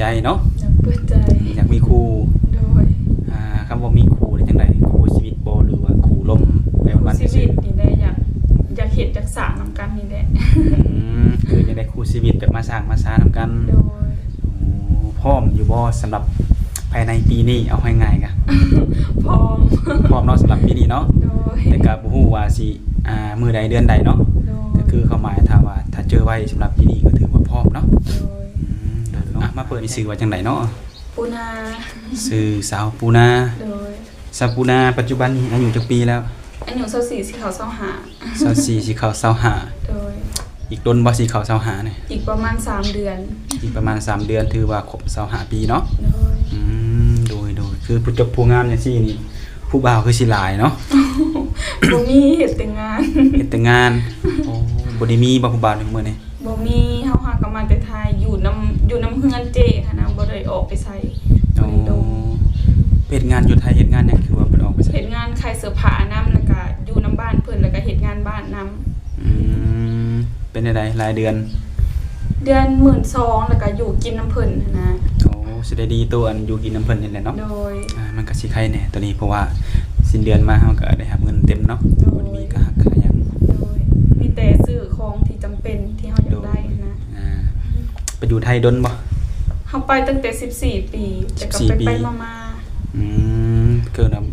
ໃຈເນາະ ຢາກເປີດໃຈ ຢາກມີຄູ່ ໂດຍ ອ່າ ຄຳວ່າມີຄູ່ນີ້ຈັ່ງໃດ? ຄູ່ຊີວິດບໍ່ ຫຼືວ່າຄູ່ລົມໄປວັນໆ ຄູ່ຊີວິດນີ້ແຫຼະ ຢາກ ຢາກເຮັດ ຢາກສ້າງນຳກັນນີ້ແຫຼະ ອືມ ຄືຢາກໄດ້ຄູ່ຊີວິດແບບມາສ້າງມາສານຳກັນ ໂດຍ ໂອ້ ພ້ອມຢູ່ບໍ່ສຳລັບພາຍໃນປີນີ້? ເອົາໃຫ້ງ່າຍກະ ພ້ອມ ພ້ອມເນາະ ສຳລັບປີນີ້ເນາະ ໂດຍ ແຕ່ກະບໍ່ຮູ້ວ່າຊິ ອ່າ ມື້ໃດເດືອນໃດເນາະ ໂດຍ ກະຄືຄວາມໝາຍຖ້າວ່າ ຖ້າເຈີໄວສຳລັບປີນີ້ກະຖືວ່າພ້ອມເນາະ ໂດຍ ອືມ ເນາະ ອ່ະ ມາເປີດ ຊື່ວ່າຈັ່ງໃດເນາະ? ປູນາ ຊື່ສາວປູນາ ໂດຍ ສາວປູນາ ປັດຈຸບັນນີ້ອາຍຸຈັກປີແລ້ວ? ອາຍຸຊາວສີ່ ຊິເຂົ້າຊາວຫ້າ ຊາວສີ່ ຊິເຂົ້າຊາວຫ້າ ໂດຍ ອີກດົນບໍ່ ຊິເຂົ້າຊາວຫ້ານີ້? ອີກປະມານສາມເດືອນ ອີກປະມານສາມເດືອນ ຖືວ່າຄົບຊາວຫ້າປີເນາະ ໂດຍ ອືມ ໂດຍ ໂດຍ ຄືຜູ້ຈົບຜູ້ງາມຈັ່ງຊີ້ນີ້ ຜູ້ບ່າວຄືຊິຫຼາຍເນາະ ບໍ່ມີ ເຮັດແຕ່ງານ ເຮັດແຕ່ງານ ໂອ້ ບໍ່ໄດ້ມີບໍ່ຜູ້ບ່າວໃນມື້ນີ້? ບໍ່ມີ ເຮົາຫາກໍມາແຕ່ໄທ ຢູ່ນຳ ຢູ່ນຳເຮືອນເຈ້ຫັ້ນນະ ບໍ່ໄດ້ອອກໄປໃສ ບໍ່ໄດ້ລົງ ອໍ ເຮັດງານຢູ່ໄທ ເຮັດງານຫຍັງ ຄືວ່າບໍ່ໄດ້ອອກໄປໃສ? ເຮັດງານຂາຍເສື້ອຜ້ານຳ ແລ້ວກະຢູ່ນຳບ້ານເພິ່ນ ແລ້ວກະເຮັດງານບ້ານນຳ ອືມ ເປັນຈັ່ງໃດລາຍເດືອນ? ເດືອນໝື່ນສອງ ແລ້ວກະຢູ່ກິນນຳເພິ່ນຫັ້ນນະ ໂອ້ ຊິໄດ້ດີໂຕອັນຢູ່ກິນນຳເພິ່ນນີ້ແຫຼະເນາະ ໂດຍ ອ່າ ມັນກະຊິໄຄແດ່ໂຕນີ້ ເພາະວ່າສິ້ນເດືອນມາເຮົາກະໄດ້ຮັບເງິນເຕັມເນາະ ໂດຍ ບໍ່ໄດ້ມີກະຫັກກະຫຍັງ ໂດຍ ມີແຕ່ຊື້ຂອງທີ່ຈຳເປັນທີ່ເຮົາຢາກໄດ້ຫັ້ນນະ ອ່າ ໄປຢູ່ໄທດົນບໍ່? ເຮົາໄປຕັ້ງແຕ່ສິບສີ່ປີ ແຕ່ກໍໄປໆມາໆ ອືມ ຄືນຳ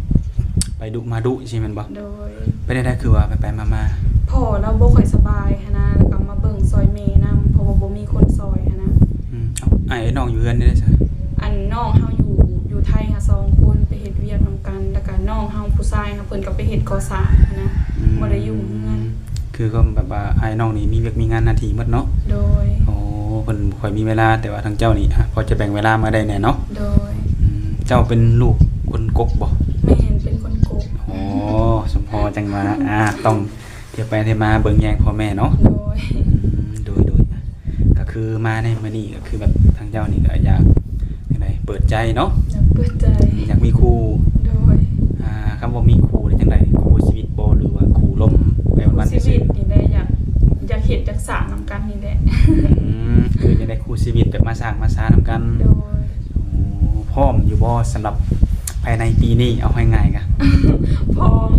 ໄປດຸມາດຸຊີ້ແມ່ນບໍ່? ໂດຍ ເປັນຈັ່ງໃດຄືວ່າໄປໆມາໆ? ພໍ່ລາວບໍ່ຄ່ອຍສະບາຍຫັ້ນນະ ແລ້ວກໍມາເບິ່ງຊ່ອຍແມ່ນຳ ເພາະວ່າບໍ່ມີຄົນຊ່ອຍຫັ້ນນະ ອືມ ເອົ້າ ອ້າຍນ້ອງຢູ່ເຮືອນນີ້ໄດ໋ຊະ? ອັນນ້ອງເຮົາຢູ່ ຢູ່ໄທຫາສອງຄົນ ໄປເຮັດວຽກນຳກັນ ແລ້ວກໍນ້ອງເຮົາຜູ້ຊາຍເຮົາ ເພິ່ນກໍໄປເຮັດກໍ່ສ້າງຫັ້ນນະ ອືມ ບໍ່ໄດ້ຢູ່ເຮືອນ ຄືກໍແບບວ່າອ້າຍນ້ອງນີ້ມີວຽກມີງານໜ້າທີ່ໝົດເນາະ ໂດຍ ໂອ້ ເພິ່ນບໍ່ຄ່ອຍມີເວລາ ແຕ່ວ່າທາງເຈົ້ານີ້ ອ່າ ພໍຈະແບ່ງເວລາມາໄດ້ແດ່ເນາະ ໂດຍ ອືມ ເຈົ້າເປັນລູກຄົນກົກບໍ່? ແມ່ນ ເປັນຄົນກົກ ໂອ້ ສົມພໍຈັ່ງວ່າ ອ່າ ຕ້ອງທຽວໄປທຽວມາເບິ່ງແຍງພໍ່ແມ່ເນາະ ໂດຍ ອືມ ໂດຍ ໂດຍ ກໍຄືມາໃນມື້ນີ້ ຄືແບບທາງເຈົ້ານີ້ກໍຢາກຈັ່ງໃດ ເປີດໃຈເນາະ ຢາກເປີດໃຈ ຢາກມີຄູ່ ໂດຍ ອ່າ ຄຳວ່າມີຄູ່ນີ້ຈັ່ງໃດ? ຄູ່ຊີວິດບໍ່ ຫຼືວ່າຄູ່ລົມໄປວັນໆ ຄູ່ຊີວິດນີ້ແຫຼະ ຢາກ ຢາກເຮັດ ຢາກສ້າງນຳກັນນີ້ແຫຼະ ອືມ ຄືຢາກໄດ້ຄູ່ຊີວິດແບບມາສ້າງມາສານຳກັນ ໂດຍ ໂອ້ ພ້ອມຢູ່ບໍ່ສຳລັບພາຍໃນປີນີ້? ເອົາໃຫ້ງ່າຍກະ ພ້ອມ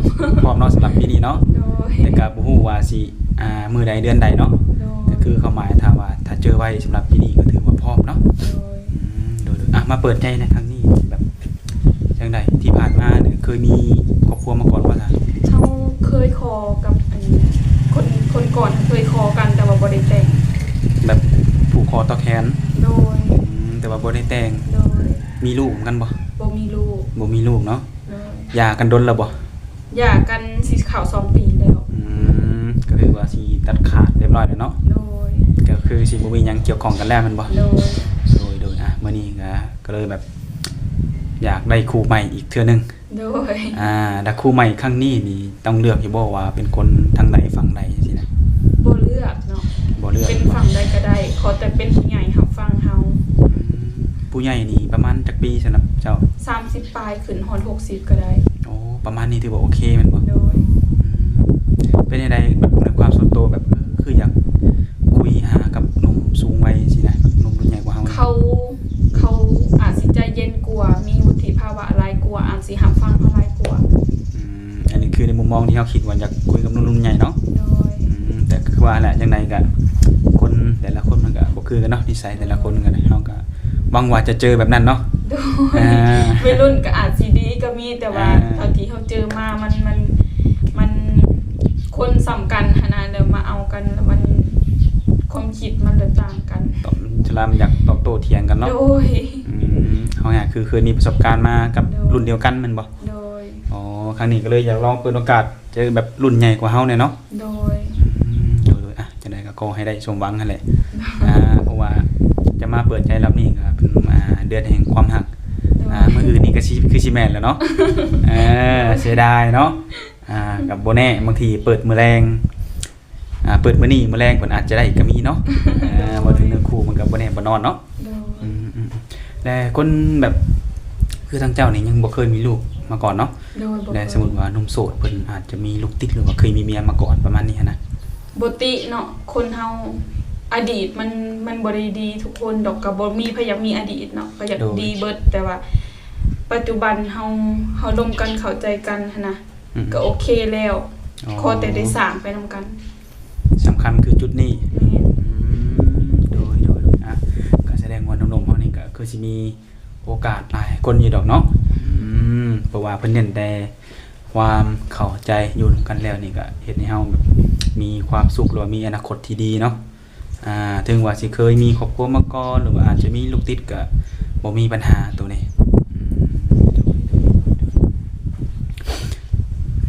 ພ້ອມເນາະ ສຳລັບປີນີ້ເນາະ ໂດຍ ແຕ່ກະບໍ່ຮູ້ວ່າຊິ ອ່າ ມື້ໃດເດືອນໃດເນາະ ໂດຍ ກໍຄືຄວາມໝາຍ ຖ້າວ່າ ຖ້າເຈີໄວສຳລັບປີນີ້ກໍຖືວ່າພ້ອມເນາະ ໂດຍ ອືມ ໂດຍໆ ອ່ະ ມາເປີດໃຈໃນຄັ້ງນີ້ ແບບຈັ່ງໃດ? ທີ່ຜ່ານມານີ້ເຄີຍມີຄອບຄົວມາກ່ອນບໍ່ຊະ? ເຮົາເຄີຍຂໍກັບອັນຄົນ ຄົນກ່ອນເຄີຍຂໍກັນ ແຕ່ວ່າບໍ່ໄດ້ແຕ່ງ ແບບຜູກຄໍຕໍ່ແຂນ ໂດຍ ອືມ ແຕ່ວ່າບໍ່ໄດ້ແຕ່ງ ໂດຍ ມີລູກນຳກັນບໍ່? ບໍ່ມີລູກ ບໍ່ມີລູກເນາະ ໂດຍ ຢ່າກັນດົນແລ້ວບໍ່? ຢ່າກັນຊິເຂົ້າສອງປີແລ້ວ ອືມ ກໍຖືວ່າຊິຕັດຂາດຮຽບຮ້ອຍແລ້ວເນາະ ໂດຍ ກໍຄືຊິບໍ່ມີຫຍັງກ່ຽວຂ້ອງກັນແລ້ວແມ່ນບໍ່? ໂດຍ ໂດຍໆ ອ່ະ ມື້ນີ້ກໍ ກໍເລີຍແບບ ຢາກໄດ້ຄູ່ໃໝ່ອີກເທື່ອໜຶ່ງ ໂດຍ ອ່າ ແລ້ວຄູ່ໃໝ່ຄັ້ງນີ້ນີ້ຕ້ອງເລືອກຢູ່ບໍ່ວ່າເປັນຄົນທາງໃດຝັ່ງໃດຈັ່ງຊີ້ນະ? ບໍ່ເລືອກເນາະ ບໍ່ເລືອກ ເປັນຝັ່ງໃດກໍໄດ້ ຂໍແຕ່ເປັນຜູ້ໃຫຍ່ຮັບຟັງເຮົາ ອືມ ຜູ້ໃຫຍ່ນີ້ປະມານຈັກປີສຳລັບເຈົ້າ? ສາມສິບປາຍ ຂຶ້ນຮອດຫົກສິບກໍໄດ້ ໂອ້ ປະມານນີ້ຖືວ່າໂອເຄແມ່ນບໍ່? ໂດຍ ອືມ ເປັນຈັ່ງໃດແບບໃນຄວາມສ່ວນຕົວແບບ ເອີ ຄືຢາກຄຸຍຫາກັບໜຸ່ມສູງໄວຊີ້ນະ ໜຸ່ມລຸ້ນໃຫຍ່ກວ່າເຮົາ? ເຂົາ ເຂົາອາດຊິໃຈເຢັນກວ່າ ມີວຸດທິພາວະຫຼາຍກວ່າ ອາດຊິຮັບຟັງເຮົາຫຼາຍກວ່າ ອືມ ອັນນີ້ຄືໃນມຸມມອງທີ່ເຮົາຄິດວ່າຢາກຄຸຍກັບໜຸ່ມລຸ້ນໃຫຍ່ເນາະ ໂດຍ ອືມ ແຕ່ຄືວ່າແຫຼະ ຈັ່ງໃດກໍຄົນແຕ່ລະຄົນມັນກໍບໍ່ຄືກັນເນາະ ນິໄສແຕ່ລະຄົນກໍໄດ້ ເຮົາກໍ ຫວັງວ່າຈະເຈີແບບນັ້ນເນາະ ໂດຍ ອ່າ ໄວລຸ້ນກໍອາດຊິດີກໍມີ ແຕ່ວ່າ ອ່າ ເທົ່າທີ່ເຮົາເຈີມາ ມັນ ມັນ ມັນຄົນສ່ຳກັນຫັ້ນນະ ແລ້ວມາເອົາກັນ ແລ້ວມັນ ຄວາມຄິດມັນແບບຕ່າງກັນ ຕອບ ສ່ວນຫຼາຍມັນຢາກຕອບໂຕ້ຖຽງກັນເນາະ ໂດຍ ອືມ ເຮົາຫາຄືເຄີຍມີປະສົບການມາກັບ ໂດຍ ລຸ້ນດຽວກັນແມ່ນບໍ່? ໂດຍ ອໍ ຄັ້ງນີ້ກໍເລີຍຢາກລອງເປີດໂອກາດ ເຈີແບບລຸ້ນໃຫຍ່ກວ່າເຮົາແດ່ເນາະ ໂດຍ ອືມ ໂດຍໆ ອ່ະ ຈັ່ງໃດກໍຂໍໃຫ້ໄດ້ສົມຫວັງຫັ້ນແຫຼະ ອ່າ ເພາະວ່າຈະມາເປີດໃຈລອບນີ້ກໍເປັນ ອ່າ ເດືອນແຫ່ງຄວາມຮັກ ໂດຍ ອ່າ ມື້ອື່ນນີ້ກໍຊິ ຄືຊິແມ່ນແລ້ວເນາະ ເອີ ເສຍດາຍເນາະ ອ່າ ກໍບໍ່ແນ່ ບາງທີເປີດມື້ແລງ ອ່າ ເປີດມື້ນີ້ ມື້ແລງເພິ່ນອາດຈະໄດ້ກໍມີເນາະ ເອີ ເວົ້າເຖິງເນື້ອຄູ່ມັນກໍບໍ່ແນ່ບໍ່ນອນເນາະ ໂດຍ ອືມໆ ແລະຄົນແບບ ຄືທາງເຈົ້ານີ້ຍັງບໍ່ເຄີຍມີລູກມາກ່ອນເນາະ ໂດຍ ບໍ່ເຄີຍ ແລະສົມມຸດວ່າໜຸ່ມໂສດເພິ່ນອາດຈະມີລູກຕິດ ຫຼືວ່າເຄີຍມີເມຍມາກ່ອນປະມານນີ້ຫັ້ນນະ ບໍ່ຕິເນາະ ຄົນເຮົາ ອະດີດມັນ ມັນບໍ່ໄດ້ດີທຸກຄົນດອກ ກໍບໍ່ມີໃຜຢາກມີອະດີດເນາະ ກໍຢາກ ໂດຍ ດີເບິດ ແຕ່ວ່າປັດຈຸບັນເຮົາ ເຮົາລົມກັນເຂົ້າໃຈກັນຫັ້ນນະ ອືມ ກໍໂອເຄແລ້ວ ອໍ ຂໍແຕ່ໄດ້ສ້າງໄປນຳກັນ ສຳຄັນຄືຈຸດນີ້ ແມ່ນ ອືມ ໂດຍ ໂດຍ ໂດຍ ອ່ະ ກໍສະແດງວ່າໜຸ່ມໆເຮົານີ້ກໍຄືຊິມີ ໂອກາດຫຼາຍຄົນຢູ່ດອກເນາະ ອືມ ເພາະວ່າເພິ່ນເນັ້ນແຕ່ຄວາມເຂົ້າໃຈ ຢູ່ນຳກັນແລ້ວນີ້ກໍເຮັດໃຫ້ເຮົາແບບມີຄວາມສຸກ ຫຼືວ່າມີອະນາຄົດທີ່ດີເນາະ ອ່າ ເຖິງວ່າຊິເຄີຍມີຄອບຄົວມາກ່ອນ ຫຼືວ່າອາດຈະມີລູກຕິດກໍບໍ່ມີບັນຫາໂຕນີ້ ອືມ ໂດຍ ໂດຍ ໂດຍ ໂດຍ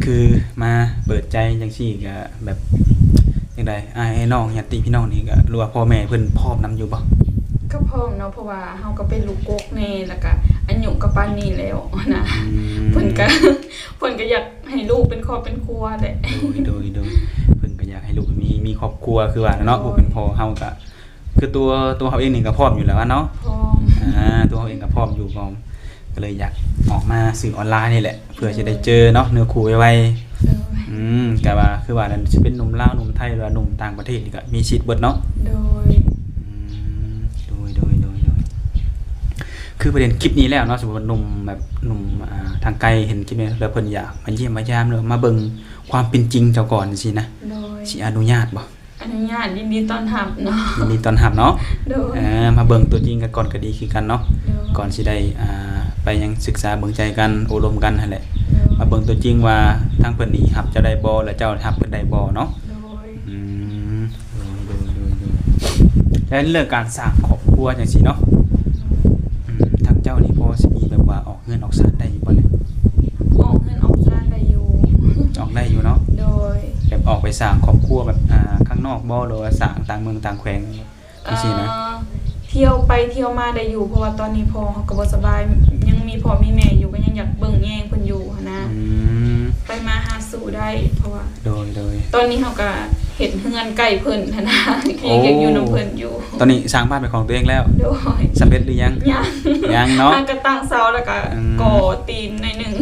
ຄືມາເປີດໃຈຈັ່ງຊີ້ກໍແບບ ຈັ່ງໃດ ອ້າຍ ນ້ອງ ຍາດຕິພີ່ນ້ອງນີ້ກໍ ຫຼືວ່າພໍ່ແມ່ເພິ່ນພ້ອມນຳຢູ່ບໍ່? ກໍພ້ອມເນາະ ເພາະວ່າເຮົາກໍເປັນລູກກົກແດ່ ແລ້ວກໍອາຍຸກໍປານນີ້ແລ້ວນະ ອືມ ເພິ່ນກໍ ເພິ່ນກໍຢາກໃຫ້ລູກເປັນຄອບເປັນຄົວແຫຼະ ໂດຍ ໂດຍ ໂດຍ ເພິ່ນກໍຢາກໃຫ້ລູກມີ ມີຄອບຄົວຄືວ່າແຫຼະເນາະ ໂດຍ ຜູ້ເປັນພໍ່ເຮົາກໍ ຄືຕົວ ຕົວເຮົາເອງນີ້ກໍພ້ອມຢູ່ແລ້ວເນາະ ພ້ອມ ອ່າ ຕົວເຮົາເອງກໍພ້ອມຢູ່ ກໍ ກໍເລີຍຢາກອອກມາສື່ອອນລາຍນີ້ແຫຼະ ເພື່ອຊິໄດ້ເຈີເນາະ ໂດຍ ເນື້ອຄູ່ໄວໆ ໂດຍ ອືມ ກະວ່າ ຄືວ່ານັ້ນ ຊິເປັນໜຸ່ມລາວ ໜຸ່ມໄທ ຫຼືວ່າໜຸ່ມຕ່າງປະເທດນີ້ກະມີສິດເບິດເນາະ ໂດຍ ອືມ ໂດຍ ໂດຍ ໂດຍ ໂດຍ ຄືປະເດັນຄລິບນີ້ແລ້ວເນາະ ສົມມຸດວ່າໜຸ່ມແບບ ໜຸ່ມ ອ່າ ທາງໄກເຫັນຄລິບນີ້ແລ້ວ ເພິ່ນຢາກມາຢ້ຽມມາຢາມ ຫຼືວ່າມາເບິ່ງຄວາມເປັນຈິງເຈົ້າກ່ອນຊີ້ນະ ໂດຍ ຊິອະນຸຍາດບໍ່? ອະນຸຍາດ ຍິນດີຕ້ອນຮັບເນາະ ຍິນດີຕ້ອນຮັບເນາະ ໂດຍ ເອີ ມາເບິ່ງຕົວຈິງກັນກ່ອນກໍດີຄືກັນເນາະ ໂດຍ ກ່ອນຊິໄດ້ ອ່າ ໄປຫຍັງສຶກສາເບິ່ງໃຈກັນ ໂອ້ລົມກັນຫັ້ນແຫຼະ ໂດຍ ມາເບິ່ງຕົວຈິງວ່າທາງເພິ່ນນີ້ຮັບເຈົ້າໄດ້ບໍ່ ແລະເຈົ້າຮັບເພິ່ນໄດ້ບໍ່ເນາະ ໂດຍ ອືມ ໂດຍ ໂດຍ ໂດຍ ໂດຍ ແລະເລື່ອງການສ້າງຄອບຄົວຈັ່ງຊີ້ເນາະ ອືມ ທາງເຈົ້ານີ້ພໍຊິມີແບບວ່າອອກ ເຮືອນອອກຊານໄດ້ຢູ່ບໍ່ນີ້? ອອກເຮືອນອອກຊານໄດ້ຢູ່ ອອກໄດ້ຢູ່ເນາະ ໂດຍ ແບບອອກໄປສ້າງຄອບຄົວແບບ ອ່າ ຂ້າງນອກບໍ່ ຫຼືວ່າສ້າງຕ່າງເມືອງຕ່າງແຂວງ ຈັ່ງຊີ້ນະ ເອີ ທ່ຽວໄປທ່ຽວມາໄດ້ຢູ່ ເພາະວ່າຕອນນີ້ພໍ່ເຮົາກໍບໍ່ສະບາຍ ຍັງມີພໍ່ມີແມ່ຢູ່ ກໍຍັງຢາກເບິ່ງແຍງເພິ່ນຢູ່ຫັ້ນນະ ອືມ ໄປມາຫາສູ່ໄດ້ ເພາະວ່າ ໂດຍ ໂດຍ ຕອນນີ້ເຮົາກໍເຮັດເຮືອນໃກ້ເພິ່ນຫັ້ນນະ ກໍຍັງຢາກຢູ່ນຳເພິ່ນຢູ່ ຕອນນີ້ສ້າງບ້ານເປັນຂອງຕົວເອງແລ້ວ ໂດຍ ສຳເລັດຫຼືຍັງ? ຍັງ ຍັງເນາະ ຫາກໍຕັ້ງເສົາ ແລ້ວກໍ ອືມ ກໍ່ຕີນໜ້ອຍໜຶ່ງ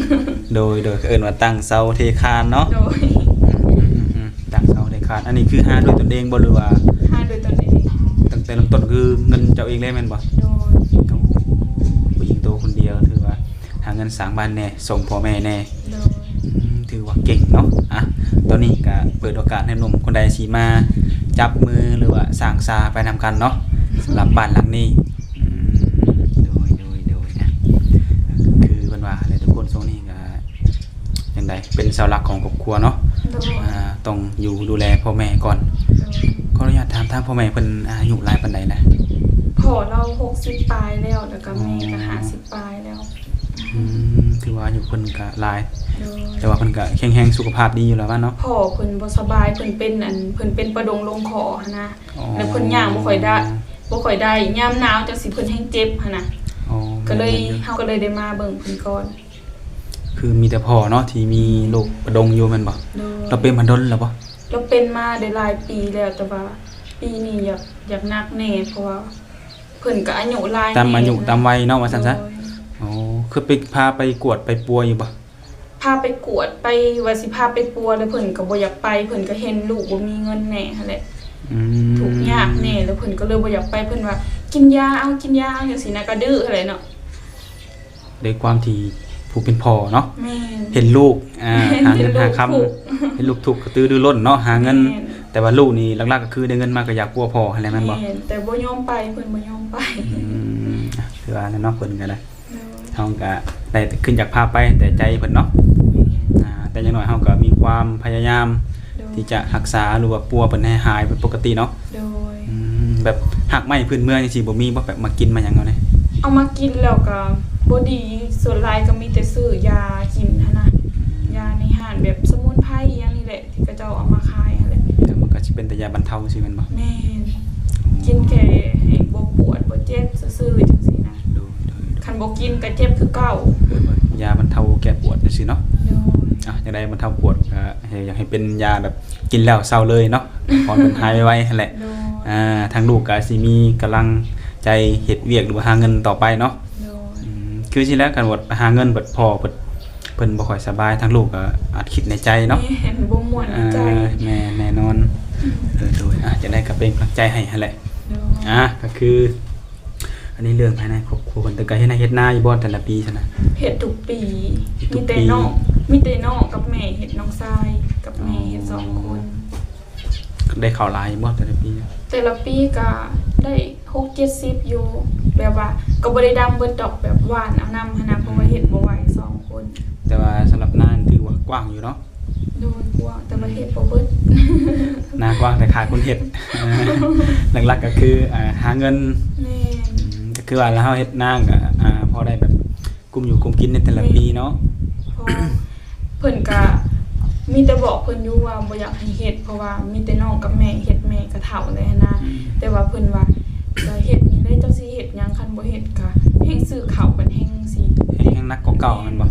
ໂດຍ ໂດຍ ເອີ້ນວ່າຕັ້ງເສົາເທຄານເນາະ ໂດຍ ອືມ ຕັ້ງເສົາເທຄານ ອັນນີ້ຄືຫາດ້ວຍຕົນເອງບໍ່ ຫຼືວ່າ? ຫາດ້ວຍຕົນເອງ ຕັ້ງແຕ່ເລີ່ມຕົ້ນຄືເງິນເຈົ້າເອງເລີຍແມ່ນບໍ່? ໂດຍ ໂອ້ ຜູ້ຍິງໂຕຄົນດຽວ ຖືວ່າຫາເງິນສ້າງບ້ານແດ່ ສົ່ງພໍ່ແມ່ແດ່ ໂດຍ ອືມ ຖືວ່າເກັ່ງເນາະ ອ່ະ ຕອນນີ້ກະເປີດໂອກາດໃຫ້ໜຸ່ມຄົນໃດຊິມາຈັບມື ຫຼືວ່າສ້າງສາໄປນຳກັນເນາະ ສຳລັບບ້ານຫຼັງນີ້ ອືມ ໂດຍ ໂດຍ ໂດຍ ອ່ະ ຄືເພິ່ນວ່າແຫຼະທຸກຄົນ ຊ່ວງນີ້ກະຈັ່ງໃດ ເປັນເສົາຫຼັກຂອງຄອບຄົວເນາະ ໂດຍ ອ່າ ຕ້ອງຢູ່ດູແລພໍ່ແມ່ກ່ອນ ໂດຍ ຂໍອະນຸຍາດຖາມທາງພໍ່ແມ່ເພິ່ນອາຍຸຫຼາຍປານໃດແລ້ວ? ພໍ່ລາວຫົກສິບປາຍແລ້ວ ແລ້ວກໍແມ່ກໍ ອໍ ຫ້າສິບປາຍແລ້ວ ອືມ ຖືວ່າອາຍຸເພິ່ນກະຫຼາຍ ໂດຍ ແຕ່ວ່າເພິ່ນກະແຂງແຮງສຸຂະພາບດີຢູ່ແລ້ວວ່າເນາະ ພໍ່ເພິ່ນບໍ່ສະບາຍ ເພິ່ນເປັນອັນ ເພິ່ນເປັນປະດົງລົງຄໍຫັ້ນນະ ອໍ ແລ້ວເພິ່ນຍ່າງບໍ່ຄ່ອຍໄດ້ ບໍ່ຄ່ອຍໄດ້ ຍາມໜາວຈັ່ງຊີ້ເພິ່ນແຮງເຈັບຫັ້ນນະ ອໍ ກໍເລີຍ ແມ່ນຢູ່ ເຮົາກໍເລີຍໄດ້ມາເບິ່ງເພິ່ນກ່ອນ ຄືມີແຕ່ພໍ່ເນາະທີ່ມີໂລກປະດົງຢູ່ແມ່ນບໍ່? ໂດຍ ລາວເປັນມາດົນແລ້ວບໍ່? ລາວເປັນມາໄດ້ຫຼາຍປີແລ້ວ ແຕ່ວ່າປີນີ້ຢາກ ຢາກໜັກແດ່ ເພາະວ່າເພິ່ນກໍອາຍຸຫຼາຍ ຕາມອາຍຸ ແດ່ ຕາມໄວເນາະ ວ່າຊັ້ນຊະ ໂດຍ ໂອ້ ເຄີຍໄປ ພາໄປກວດໄປປົວຢູ່ບໍ່? ພາໄປກວດ ໄປ ວ່າຊິພາໄປປົວ ແລ້ວເພິ່ນກໍບໍ່ຢາກໄປ ເພິ່ນກໍເຫັນລູກບໍ່ມີເງິນແດ່ຫັ້ນແຫຼະ ອືມ ທຸກຍາກແດ່ ແລ້ວເພິ່ນກໍເລີຍບໍ່ຢາກໄປ ເພິ່ນວ່າກິນຢາເອົາ ກິນຢາເອົາ ຈັ່ງຊີ້ນະ ກໍດື້ຫັ້ນແຫຼະເນາະ ດ້ວຍຄວາມທີ່ຜູ້ເປັນພໍ່ເນາະ ແມ່ນ ເຫັນລູກ ອ່າ ຫາເງິນຫາຄຳ ເຫັນລູກທຸກ ເຫັນລູກທຸກກະຕືລືລົ້ນເນາະ ຫາເງິນ ແມ່ນ ແຕ່ວ່າລູກນີ້ຫຼັກໆກໍຄືໄດ້ເງິນມາກໍຢາກປົວພໍ່ຫັ້ນແຫຼະແມ່ນບໍ່? ແມ່ນ ແຕ່ບໍ່ຍອມໄປ ເພິ່ນບໍ່ຍອມໄປ ອືມ ອ່ະ ຄືວ່ານັ້ນເນາະ ເພິ່ນກໍໄດ້ ໂດຍ ເຮົາກໍໄດ້ແຕ່ຂຶ້ນຢາກພາໄປແຕ່ໃຈເພິ່ນເນາະ ແມ່ນ ອ່າ ແຕ່ຢ່າງໜ້ອຍເຮົາກໍມີຄວາມພະຍາຍາມ ໂດຍ ທີ່ຈະຮັກສາ ຫຼືວ່າປົວເພິ່ນໃຫ້ຫາຍເປັນປົກກະຕິເນາະ ໂດຍ ອືມ ແບບຮາກໄມ້ພື້ນເມືອງຈັ່ງຊີ້ບໍ່ມີບໍ່ ແບບມາກິນມາຫຍັງເອົານີ້? ເອົາມາກິນແລ້ວກໍບໍ່ດີ ສ່ວນຫຼາຍກໍມີແຕ່ຊື້ຢາກິນຫັ້ນນະ ຢາໃນຮ້ານແບບສະໝຸນໄພອີ່ຫຍັງນີ້ແຫຼະ ທີ່ເຂົາເຈົ້າເອົາມາຂາຍຫັ້ນແຫຼະ ແລ້ວມັນກໍຊິເປັນແຕ່ຢາບັນເທົາຊີ້ແມ່ນບໍ່? ແມ່ນ ກິນແຄ່ໃຫ້ບໍ່ປວດບໍ່ເຈັບຊື່ໆ ຈັ່ງຊີ້ນະ ໂດຍ ໂດຍ ຄັນບໍ່ກິນກໍເຈັບຄືເກົ່າ ເອີ້ນວ່າຢາບັນເທົາແກ້ປວດຈັ່ງຊີ້ເນາະ ໂດຍ ອ່ະ ຈັ່ງໃດບັນເທົາປວດກໍຢາກໃຫ້ເປັນຢາແບບກິນແລ້ວເຊົາເລີຍເນາະ ຂໍໃຫ້ເພິ່ນຫາຍໄວໆຫັ້ນແຫຼະ ໂດຍ ອ່າ ທາງລູກກໍຊິມີກຳລັງໃຈເຮັດວຽກ ຫຼືວ່າຫາເງິນຕໍ່ໄປເນາະ ໂດຍ ອືມ ຄືຊີ້ແຫຼະ ຄັນວ່າໄປຫາເງິນບັດພໍ່ເພິ່ນ ເພິ່ນບໍ່ຄ່ອຍສະບາຍ ທາງລູກກໍອາດຄິດໃນໃຈເນາະ ແມ່ນ ບໍ່ມ່ວນໃນໃຈ ເອີ ແມ່ນ ແນ່ນອນ ເອີ ໂດຍ ອ່າ ຈັ່ງໃດກໍເປັນກຳລັງໃຈໃຫ້ຫັ້ນແຫຼະ. ໂດຍ ອ່າ ກໍຄື ອັນນີ້ເລື່ອງພາຍໃນຄອບຄົວເພິ່ນ ແຕ່ກໍເຮັດໄຮ່ເຮັດນາຢູ່ບໍ່ແຕ່ລະປີຊັ້ນນະ? ເຮັດທຸກປີ. ເຮັດທຸກປີ. ມີແຕ່ນ້ອງ ມີແຕ່ນ້ອງກັບແມ່ເຮັດ ນ້ອງຊາຍກັບແມ່ເຮັດ ອໍ ສອງຄົນ. ໄດ້ເຂົ້າຫຼາຍຢູ່ບໍ່ແຕ່ລະປີ? ແຕ່ລະປີກໍໄດ້ຫົກເຈັດສິບຢູ່ ແບບວ່າກໍບໍ່ໄດ້ດຳເບິດດອກ ແບບຫວ່ານເອົານຳຫັ້ນນະ ເພາະວ່າເຮັດບໍ່ໄຫວສອງຄົນ. ແຕ່ວ່າສຳລັບນານີ້ຖືວ່າກວ້າງຢູ່ເນາະ? ໂດຍ ກວ້າງ ແຕ່ວ່າເຮັດບໍ່ເບິດ. ນາກວ້າງແຕ່ຂາດຄົນເຮັດ. ຫຼັກໆກໍຄື ອ່າ ຫາເງິນ. ແມ່ນ. ອືມ ກໍຄືວ່າລະເຮົາເຮັດນາກໍ ອ່າ ພໍໄດ້ແບບ ກຸ້ມຢູ່ກຸ້ມກິນໃນແຕ່ລະປີເນາະ. ແມ່ນ ເພາະເພິ່ນກະມີແຕ່ບອກເພິ່ນຢູ່ວ່າບໍ່ຢາກໃຫ້ເຮັດ ເພາະວ່າມີແຕ່ນ້ອງກັບແມ່ເຮັດ ແມ່ກະເຖົ້າແລ້ວຫັ້ນນະ. ອືມ ແຕ່ວ່າເພິ່ນວ່າ ເຈົ້າເຮັດນີ້ແຫຼະ ເຈົ້າຊິເຮັດຫຍັງ ຄັນບໍ່ເຮັດກະແຮ່ງຊື້ເຂົ້າ ບັດແຮ່ງຊິ ແຮ່ງ ແຮ່ງໜັກກວ່າເກົ່າແມ່ນບໍ່?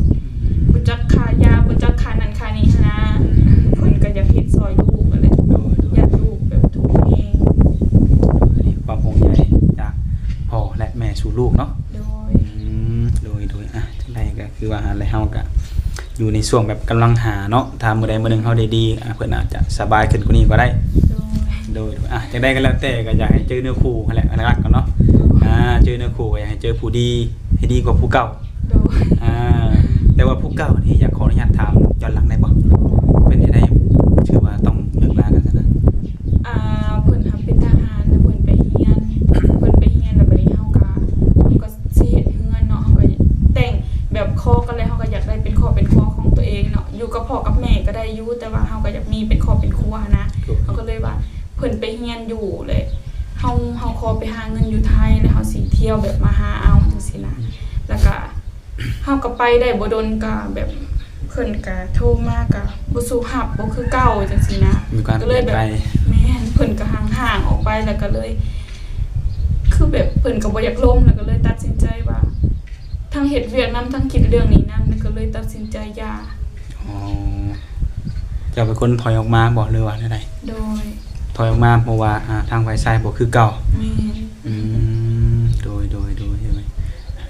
ບໍ່ຈັກຄ່າຢາ ບໍ່ຈັກຄ່ານັ້ນຄ່ານີ້ຫັ້ນນະ. ອືມ ເພິ່ນກະຢາກເຮັດຊ່ອຍລູກຫັ້ນແຫຼະ. ໂດຍ ໂດຍ ຢ້ານລູກແບບທຸກແຮງ. ອັນນີ້ຄວາມຫ່ວງໃຍຈາກພໍ່ ແລະ ແມ່ສູ່ລູກເນາະ. ໂດຍ ອືມ ໂດຍ ໂດຍ ອ່ະ ຈັ່ງໃດກໍຄືວ່າຫັ້ນແຫຼະ ເຮົາກໍຢູ່ໃນຊ່ວງແບບກຳລັງຫາເນາະ ຖ້າມື້ໃດມື້ໜຶ່ງເຮົາໄດ້ດີ ອ່າ ເພິ່ນອາດຈະສະບາຍຂຶ້ນກວ່ານີ້ກໍໄດ້. ໂດຍ ໂດຍ ໂດຍ ອ່ະ ຈັ່ງໃດກໍແລ້ວແຕ່ ກໍຢາກໃຫ້ເຈີເນື້ອຄູ່ຫັ້ນແຫຼະ ຫຼັກໆກ່ອນເນາະ. ໂດຍ ອ່າ ເຈີເນື້ອຄູ່ກໍຢາກໃຫ້ເຈີຜູ້ດີ ໃຫ້ດີກວ່າຜູ້ເກົ່າ. ໂດຍ ອ່າ ແຕ່ວ່າຜູ້ເກົ່ານີ້ ຢາກຂໍອະນຸຍາດຖາມຍ້ອນຫຼັງໄດ້ບໍ່? ໂດຍ ເປັນຈັ່ງໃດ ຄືວ່າຕ້ອງເລີກລາກັນຊັ້ນນະ? ອ່າ ເພິ່ນຫາເປັນທະຫານ ແລ້ວເພິ່ນໄປຮຽນ ເພິ່ນໄປຮຽນ ແລ້ວບັດນີ້ເຮົາກໍ ເຮົາກໍຊິເຮັດເຮືອນເນາະ ເຮົາກໍແຕ່ງແບບຂໍກັນແລ້ວ ເຮົາກໍຢາກໄດ້ເປັນຄອບເປັນຄົວຂອງຕົວເອງເນາະ ຢູ່ກັບພໍ່ກັບແມ່ກໍໄດ້ຢູ່ ແຕ່ວ່າເຮົາກໍຢາກມີເປັນຄອບເປັນຄົວຫັ້ນນະ. ໂດຍ ເຮົາກໍເລີຍວ່າເພິ່ນໄປຮຽນຢູ່ ແລ້ວເຮົາ ເຮົາຂໍໄປຫາເງິນຢູ່ໄທ ແລ້ວເຮົາຊິທ່ຽວແບບມາຫາເອົາຈັ່ງຊີ້ນະ. ອືມ ແລ້ວກໍ ເຮົາກໍໄປໄດ້ບໍ່ດົນ ກໍແບບເພິ່ນກໍໂທມາກໍບໍ່ສູ້ຮັບ ບໍ່ຄືເກົ່າຈັ່ງຊີ້ນະ. ມີການປ່ຽນໄປ. ກໍເລີຍແບບ ແມ່ນ ເພິ່ນກໍຫ່າງໆອອກໄປ ແລ້ວກໍເລີຍ ຄືແບບເພິ່ນກໍບໍ່ຢາກລົມ ແລ້ວກໍເລີຍຕັດສິນໃຈວ່າ ທັງເຮັດວຽກນຳ ທັງຄິດເລື່ອງນີ້ນຳ ແລ້ວກໍເລີຍຕັດສິນໃຈຢ່າ. ອໍ ເຈົ້າເປັນຄົນຖອຍອອກມາບໍ່ ຫຼືວ່າແນວໃດ? ໂດຍ ຖອຍອອກມາເພາະວ່າ ອ່າ ທາງຝ່າຍຊາຍບໍ່ຄືເກົ່າ. ແມ່ນ. ອືມ ໂດຍ ໂດຍ ໂດຍ ໂດຍ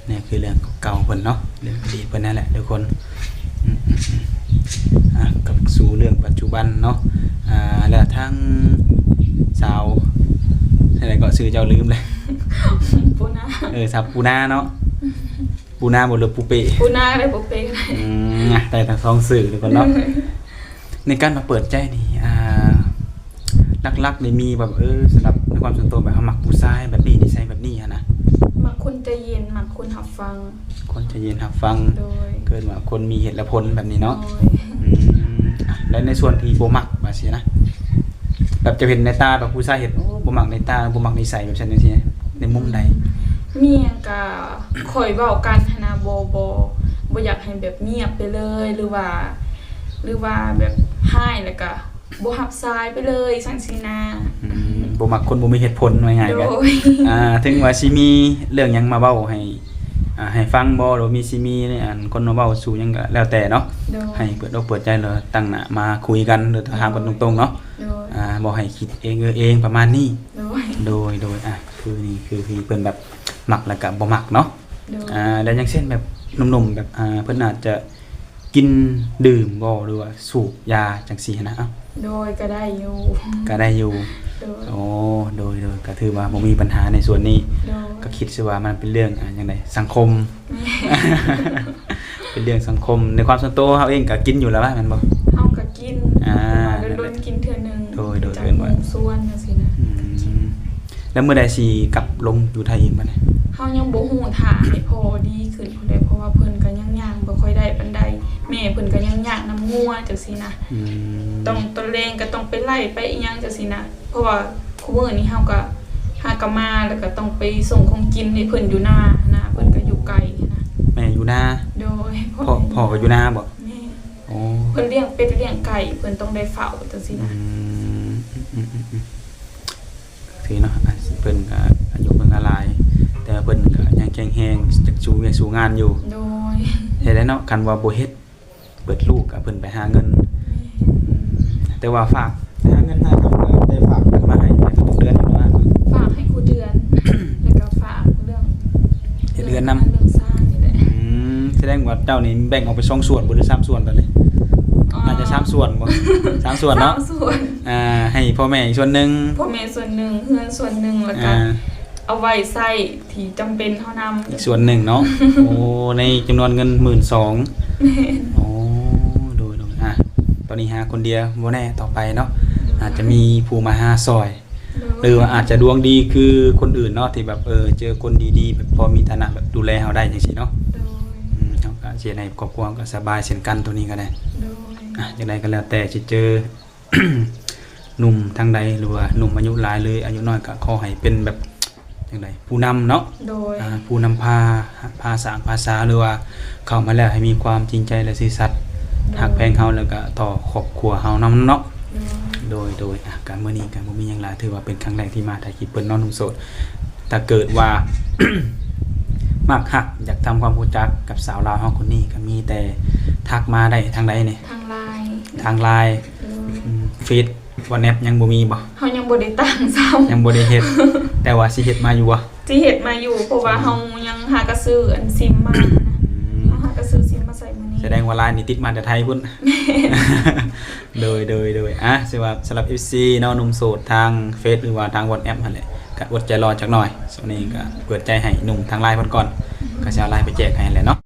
ນີ້ຄືເລື່ອງເກົ່າເພິ່ນເນາະ ເລື່ອງອະດີດເພິ່ນນັ້ນແຫຼະທຸກຄົນ. ອືມ ອືມ ອືມ ອ່າ ກັບສູ່ເລື່ອງປັດຈຸບັນເນາະ. ອ່າ ແລ້ວທາງສາວ ຈັ່ງໃດເກາະ ຊື່ເຈົ້າລືມແລ້ວ. ປູນາ. ເອີ ສາວປູນາເນາະ. ປູນາບໍ່ ຫຼືປູເປ້? ປູນາກໍໄດ້ ປູເປ້ກໍໄດ້. ອືມ ໄດ້ທັງສອງຊື່ທຸກຄົນເນາະ. ໃນການມາເປີດໃຈນີ້ ອ່າ ຫຼັກໆນີ້ມີແບບ ເອີ ສຳລັບໃນຄວາມສ່ວນຕົວ ແບບເຮົາມັກຜູ້ຊາຍແບບນີ້ ນິໄສແບບນີ້ຫັ້ນນະ? ມັກຄົນໃຈເຢັນ ມັກຄົນຮັບຟັງ. ຄົນໃຈເຢັນຮັບຟັງ. ໂດຍ ເອີ້ນວ່າຄົນມີເຫດແລະຜົນແບບນີ້ເນາະ. ໂດຍ ອືມ ອ່ະ ແລະໃນສ່ວນທີ່ບໍ່ມັກວ່າຊີ້ນະ ແບບຈະເຫັນໃນຕາແບບຜູ້ຊາຍເຫັນ ໂອ້ ບໍ່ມັກໃນຕາ ບໍ່ມັກນິໄສແບບຊັ້ນຈັ່ງຊີ້ ໃນມຸມໃດ? ມີຫຍັງກະຄ່ອຍເວົ້າກັນຫັ້ນນະ ບໍ່ ບໍ່ ບໍ່ຢາກໃຫ້ແບບງຽບໄປເລີຍ ຫຼືວ່າ ຫຼືວ່າແບບຮ້າຍແລ້ວກະ ບໍ່ຮັບສາຍໄປເລີຍ ຈັ່ງຊີ້ນະ. ອືມ ບໍ່ມັກຄົນບໍ່ມີເຫດຜົນ ວ່າງ່າຍໆ ໂດຍ ກໍ ອ່າ ເຖິງວ່າຊິມີເລື່ອງຫຍັງມາເວົ້າໃຫ້ ອ່າ ໃຫ້ຟັງບໍ່ ຫຼືມີ ຊິມີ ອັນ ຄົນມາເວົ້າສູ່ຫຍັງກໍແລ້ວແຕ່ເນາະ. ໂດຍ ໃຫ້ເປີດອົກເປີດໃຈ ຫຼືຕັ້ງໜ້າມາຄຸຍກັນ ຫຼືຖາມກັນ ໂດຍ ຕົງໆເນາະ. ໂດຍ ອ່າ ບໍ່ໃຫ້ຄິດເອງເອີເອງ ປະມານນີ້. ໂດຍ ໂດຍ ໂດຍ ອ່າ ຄືນີ້ ຄືທີ່ເພິ່ນແບບມັກ ແລ້ວກໍບໍ່ມັກເນາະ. ໂດຍ ອ່າ ແລ້ວຢ່າງເຊັ່ນແບບໜຸ່ມໆ ແບບ ອ່າ ເພິ່ນອາດຈະ ກິນດື່ມບໍ່ ຫຼືວ່າສູບຢາຈັ່ງຊີ້ຫັ້ນນະ? ໂດຍ ກໍໄດ້ຢູ່ ກໍໄດ້ຢູ່. ໂດຍ ໂອ້ ໂດຍ ໂດຍ ກໍຖືວ່າບໍ່ມີບັນຫາໃນສ່ວນນີ້. ໂດຍ ກໍຄິດຊະວ່າມັນເປັນເລື່ອງ ອ່າ ຈັ່ງໃດ ສັງຄົມ. ແມ່ນ ເປັນເລື່ອງສັງຄົມ. ໃນຄວາມສ່ວນຕົວເຮົາເອງກໍກິນຢູ່ແລ້ວວະ ແມ່ນບໍ່? ເຮົາກໍກິນ ອ່າ ແຕ່ວ່າດົນໆກິນເທື່ອໜຶ່ງ. ໂດຍ ໂດຍ ຈາກໝູ່ຊວນຈັ່ງຊີ້ນະ. ອືມ ແລ້ວມື້ໃດຊິກັບລົງຢູ່ໄທອີກບັດນີ້? ເຮົາຍັງບໍ່ຮູ້ ຖ້າໃຫ້ພໍ່ດີຂຶ້ນພຸ້ນແຫຼະ ເພາະວ່າເພິ່ນກໍຍັງຍ່າງບໍ່ຄ່ອຍໄດ້ປານໃດ ແມ່ເພິ່ນກໍຍັງຍາກນຳງົວຈັ່ງຊີ້ນະ. ອືມ ຕ້ອງ ຕອນແລງກໍຕ້ອງໄປໄລ່ໄປອີ່ຫຍັງຈັ່ງຊີ້ນະ ເພາະວ່າຄູ່ມື້ນີ້ເຮົາກໍຫາກໍມາ ແລ້ວກໍຕ້ອງໄປສົ່ງຂອງກິນໃຫ້ເພິ່ນຢູ່ນານະ ເພິ່ນກໍຢູ່ໄກນະ. ແມ່ຢູ່ນາ? ໂດຍ ພໍ່ ພໍ່ກໍຢູ່ນາບໍ? ແມ່ນ. ໂອ້ ເພິ່ນລ້ຽງເປັດລ້ຽງໄກ່ ເພິ່ນຕ້ອງໄດ້ເຝົ້າຈັ່ງຊີ້ນະ. ອືມ ອືມ ອືມ ອືມ ຄືເນາະ ອ່າ ເພິ່ນກໍອາຍຸເພິ່ນກໍຫຼາຍ ແຕ່ວ່າເພິ່ນກໍຍັງແຂງແຮງ ຈະສູ້ວຽກສູ້ງານຢູ່. ໂດຍ ເຮັດແລ້ວເນາະ ຄັນວ່າບໍ່ເຮັດ ເບິດລູກກໍເພິ່ນໄປຫາເງິນ. ແມ່ນ ອືມ ແຕ່ວ່າຝາກ ຫາເງິນຫາຄຳກໍໄດ້ຝາກເງິນມາໃຫ້ທຸກເດືອນຢູ່ນະ? ຝາກໃຫ້ຄູ່ເດືອນ ແລ້ວກໍຝາກເລື່ອງ ເຮັດເຮືອນນຳ ເລື່ອງຊານນີ້ແຫຼະ. ອືມ ສະແດງວ່າເຈົ້ານີ້ແບ່ງອອກເປັນສອງສ່ວນບໍ່ ຫຼືສາມສ່ວນຕອນນີ້? ອ່າ ໜ້າຈະສາມສ່ວນບໍ່? ສາມສ່ວນເນາະ ສາມສ່ວນ ອ່າ ໃຫ້ພໍ່ແມ່ອີກສ່ວນໜຶ່ງ ພໍ່ແມ່ສ່ວນໜຶ່ງ ເຮືອນສ່ວນໜຶ່ງ ແລ້ວກໍ ອ່າ ເອົາໄວ້ໃຊ້ທີ່ຈຳເປັນເທົ່ານັ້ນ ອີກສ່ວນໜຶ່ງເນາະ ໂອ້ ໃນຈຳນວນເງິນໝື່ນສອງ ແມ່ນ ໂອ້ ໂດຍໆ ອ່າ ຕອນນີ້ຫາຄົນດຽວ ບໍ່ແນ່ຕໍ່ໄປເນາະ ໂດຍ ອາດຈະມີຜູ້ມາຫາຊ່ອຍ ໂດຍ ຫຼືວ່າອາດຈະດວງດີຄືຄົນອື່ນເນາະ ທີ່ແບບ ເອີ ເຈີຄົນດີໆ ແບບພໍມີຖານະ ແບບດູແລເຮົາໄດ້ຈັ່ງຊີ້ເນາະ ໂດຍ ອືມ ເຮົາກໍຊິເຮັດໃຫ້ຄອບຄົວເຮົາກໍສະບາຍເຊັ່ນກັນ ໂຕນີ້ກໍໄດ້ ໂດຍ ອ່າ ຈັ່ງໃດກໍແລ້ວແຕ່ຊິເຈີ ໜຸ່ມທາງໃດ ຫຼືວ່າໜຸ່ມອາຍຸຫຼາຍ ຫຼືອາຍຸນ້ອຍ ກໍຂໍໃຫ້ເປັນແບບຈັ່ງໃດ ຜູ້ນຳເນາະ ໂດຍ ອ່າ ຜູ້ນຳພາ ພາສ້າງພາສາ ຫຼືວ່າເຂົ້າມາແລ້ວໃຫ້ມີຄວາມຈິງໃຈ ແລະ ຊື່ສັດ ໂດຍ ຮັກແພງເຮົາ ແລ້ວກໍຕໍ່ຄອບຄົວເຮົານຳເນາະ ໂດຍ ໂດຍ ໂດຍ ອ່າ ກໍມື້ນີ້ກໍບໍ່ມີຫຍັງຫຼາຍ ຖືວ່າເປັນຄັ້ງແລກທີ່ມາຖ່າຍຄລິບເພິ່ນເນາະ ໜຸ່ມໂສດ ຖ້າເກີດວ່າ ມັກຮັກ ຢາກທຳຄວາມຮູ້ຈັກກັບສາວລາວເຮົາຄົນນີ້ ກໍມີແຕ່ທັກມາໄດ້ທາງໃດນີ້? ທາງ LINE ທາງ LINE ໂດຍ ອືມ ເຟສ WhatsApp ຍັງບໍ່ມີບໍ່? ເຮົາຍັງບໍ່ໄດ້ຕັ້ງຊ້ຳ ຍັງບໍ່ໄດ້ເຮັດ ແຕ່ວ່າຊິເຮັດມາຢູ່ບໍ່? ຊິເຮັດມາຢູ່ ເພາະວ່າ ອືມ ເຮົາຍັງຫາກະຊື້ອັນຊິມມານະ ອືມ ເຮົາຫາກະຊື້ຊິມມາໃສ່ມື້ນີ້ ສະແດງວ່າ LINE ນີ້ຕິດມາແຕ່ໄທພຸ້ນ ແມ່ນ ໂດຍ ໂດຍ ໂດຍ ອ່າ ຖືວ່າສຳລັບ ເອັຟຊີ ເນາະ ໜຸ່ມໂສດທາງເຟສ ຫຼືວ່າທາງ WhatsApp ຫັ້ນແຫຼະ ກໍອົດໃຈລໍຈັກໜ້ອຍ ຊ່ວງນີ້ກໍເປີດໃຈໃຫ້ໜຸ່ມທາງ LINE ເພິ່ນກ່ອນ ກໍຊິເອົາ LINE ໄປແຈກໃຫ້ແຫຼະເນາະ.